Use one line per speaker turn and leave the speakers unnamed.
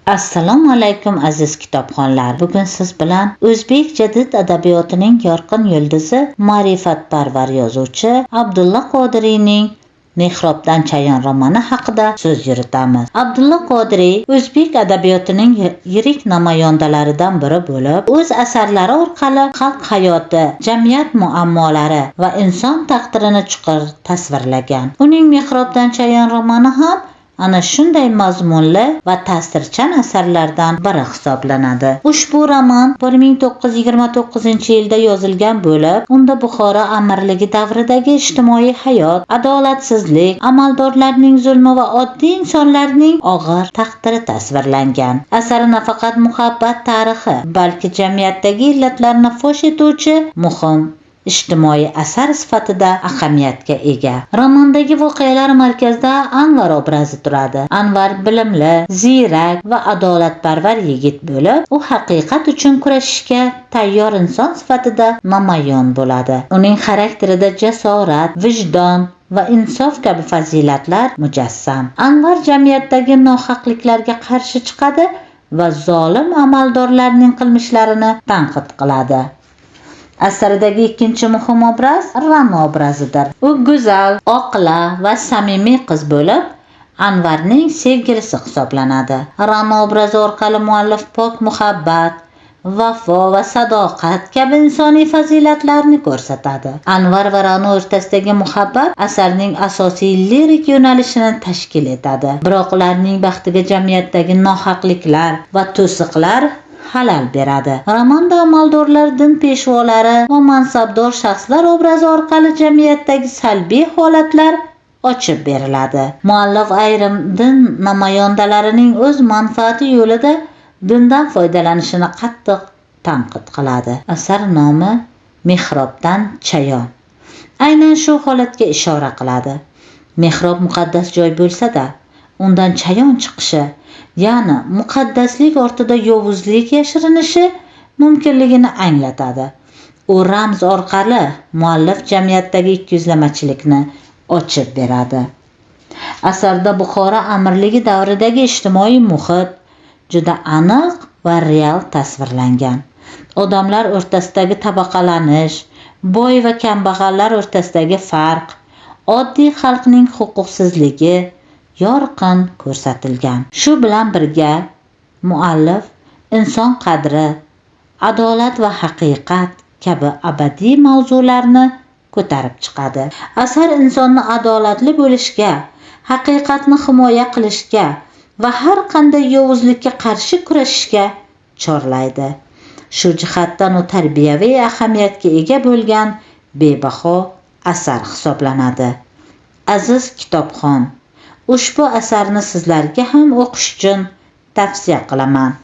Assalomu alaykum, aziz kitobxonlar. Bugun siz bilan o'zbek jadid adabiyotining yorqin yulduzi, ma'rifatparvar yozuvchi Abdulla Qodiriyning "Mehrobdan chayon" romani haqida so'z yuritamiz. Abdulla Qodiriy o'zbek adabiyotining yirik namoyandalaridan biri bo'lib, o'z asarlari orqali xalq hayoti, jamiyat muammolari va inson taqdirini chuqur tasvirlagan. Uning "Mehrobdan chayon" romani ham ana shunday mazmunli va ta'sirchan asarlardan biri hisoblanadi. Ushbu roman 1929-yilda yozilgan bo'lib, unda Buxoro amirligi davridagi ijtimoiy hayot, adolatsizlik, amaldorlarning zulmi va oddiy insonlarning og'ir taqdiri tasvirlangan. Asar nafaqat muhabbat tarixi, balki jamiyatdagi illatlarni fosh etuvchi muhim ijtimoiy asar sifatida ahamiyatga ega. Romandagi voqealar markazida Anvar obrazi turadi. Anvar bilimli, ziyrak va adolatparvar yigit bo'lib, u haqiqat uchun kurashishga tayyor inson sifatida namoyon bo'ladi. Uning xarakterida jasorat, vijdon va insof kabi fazilatlar mujassam. Anvar jamiyatdagi nohaqliklarga qarshi chiqadi va zolim amaldorlarning qilmishlarini tanqid qiladi. Asaridagi ikkinchi muhim obraz Ra'no obrazidir. U go'zal, oqila va samimiy qiz bo'lib, Anvarning sevgilisi hisoblanadi. Ra'no obrazi orqali muallif pok muhabbat, vafo va sadoqat kabi insoniy fazilatlarni ko'rsatadi. Anvar va Ra'no o'rtasidagi muhabbat asarning asosiy lirik yo'nalishini tashkil etadi. Biroq ularning baxtiga jamiyatdagi nohaqliklar va to'siqlar xalal beradi. Romanda amaldorlar, din peshvolari va mansabdor shaxslar obrazi orqali jamiyatdagi salbiy holatlar ochib beriladi. Muallif ayrim din namoyandalarining o'z manfaati yo'lida dindan foydalanishini qattiq tanqid qiladi. Asar nomi "Mehrobdan chayon" aynan shu holatga ishora qiladi. Mehrob muqaddas joy bo'lsa-da, undan chayon chiqishi, ya'ni muqaddaslik ortida yovuzlik yashirinishi mumkinligini anglatadi. U ramz orqali muallif jamiyatdagi ikkiyuzlamachilikni ochib beradi. Asarda Buxoro amirligi davridagi ijtimoiy muhit juda aniq va real tasvirlangan. Odamlar o'rtasidagi tabaqalanish, boy va kambag'allar o'rtasidagi farq, oddiy xalqning huquqsizligi yorqin ko'rsatilgan. Shu bilan birga muallif inson qadri, adolat va haqiqat kabi abadiy mavzularni ko'tarib chiqadi. Asar insonni adolatli bo'lishga, haqiqatni himoya qilishga va har qanday yovuzlikka qarshi kurashishga chorlaydi. Shu jihatdan u tarbiyaviy ahamiyatga ega bo'lgan bebaho asar hisoblanadi. Aziz kitobxon, ushbu asarni sizlarga ham o'qish uchun tavsiya qilaman.